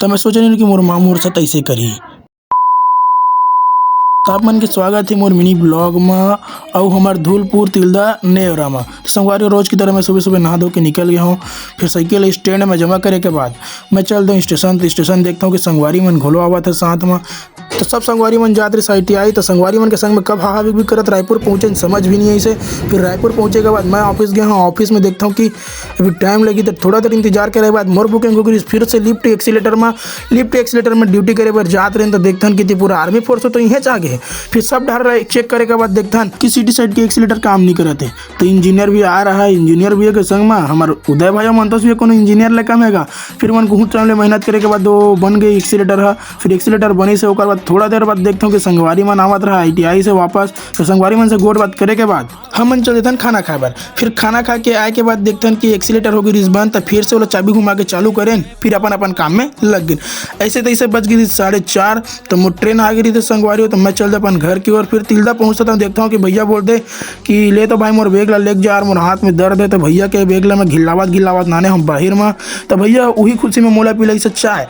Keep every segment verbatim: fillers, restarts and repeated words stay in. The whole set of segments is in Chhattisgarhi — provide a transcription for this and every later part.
त मैं सोचे नहीं कि मोर माँ मोर साथ ऐसे करही। त आप मन के स्वागत हे मोर मिनी ब्लॉग म, अउ हमर धूलपुर तिल्दा नेवरा म। त संगवारी, रोज की तरह मैं सुबह सुबह नहा धो के निकल गया हूँ। फिर साइकिल स्टैंड में जमा करे के बाद मैं चल दूँ स्टेशन। त स्टेशन देखता हूँ कि संगवारी मन घलो आवत हे साथ म। त सब संगवारी मन जात रहिस आई टी आई। त संगवारी मन के संग में कब हाहा बिग बिग करत रायपुर पहुँचे, समझ भी नहीं आइसे। फिर रायपुर पहुँचे के बाद मैं ऑफिस गया हूँ। ऑफिस में देखता हूँ कि अभी टाइम लगी, त थोड़ा देर इंतजार करे के बाद मोर बुकिंग हो गई फिर से लिफ्ट एक्सीलेटर में। लिफ्ट एक्सीलेटर में ड्यूटी करे बर जात रहेन, त देखथन कि पूरा आर्मी फोर्स तो इहें च आ गे हे। फिर सब डहर चेक करे के बाद देखथन कि सिटी साइड के एक्सीलेटर काम नहीं करत हे। त इंजीनियर भी आ रहा है, इंजीनियर भैया के संग में हमर उदय भाई अउ मंतोष भैया, कोनो इंजीनियर ले कम हेगा। फिर मन बहुत टाइम ले मेहनत करे के बाद वो बन गई एक्सीलेटर ह। फिर एक्सीलेटर बनिस हे, ओकर बाद थोड़ा देर बाद देखथन कि संगवारी मन आवत रहा आई टी आई से वापस। त संगवारी मन से गोठ बात करे के बाद हमन चल देथन खाना खाए बर। फिर खाना खा के आए के बाद देखथन कि एक्सीलेटर हो गई रिस बंद, त फिर से ओला चाबी घुमा के चालू करेन, फिर अपन अपन काम में लग गेन। ऐसे तैसे बज गई साढ़े चार, त मोर ट्रेन आ गई रहिस संगवारी हो, त मैं चल दे अपन घर की ओर। फिर तिल्दा पहुँचता त देखता हूँ कि भैया बोलथे कि ले तो भाई मोर बैग ला लेके जा, मोर हाथ में दर्द हे। त भैया के बैग ला मैं घिल्लावत घिल्लावत नाने हम बाहिर में, त भैया उही खुशी में मोला पिलाइस चाय।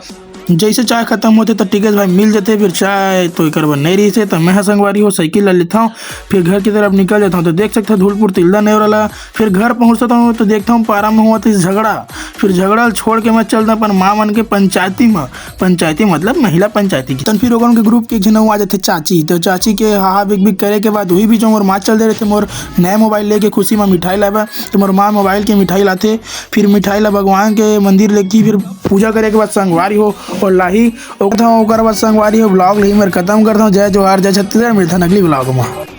जैसे चाय खत्म होथे त टिकेश भाई मिल जथे, फिर चाय तो एकर बर नहीं रहिस हे। त मैं ह संगवारी हो साइकिल ला लेथव, फिर घर की तरफ निकल जाथव। त देख सकथव धूलपुर तिल्दा नेवरा ला। फिर घर पहुँचता हूँ त देखता हूँ पारा में हुआ था झगड़ा। फिर झगड़ा ल छोड़ के मैं चलता अपन माँ मन के पंचायती में। पंचायती मतलब महिला पंचायती की। तन फिर ओकन के ग्रुप के एक झन आ जाथे चाची। त चाची के हाहा बिग बिग करे के बाद वही बीच में मोर माँ चल दे रहिथे मोर नया मोबाइल लेके खुशी में मिठाई लाबा। त मोर माँ मोबाइल के मिठाई लाथे, फिर मिठाई ला भगवान के मंदिर लेके फिर पूजा करे के बाद संगवारी हो और लाही। ओकर बाद संगवारी हो ब्लॉग ला इही मेर खत्म करता हूँ। जय जोहार, जय छत्तीसगढ़, मिलता अगली ब्लॉग में।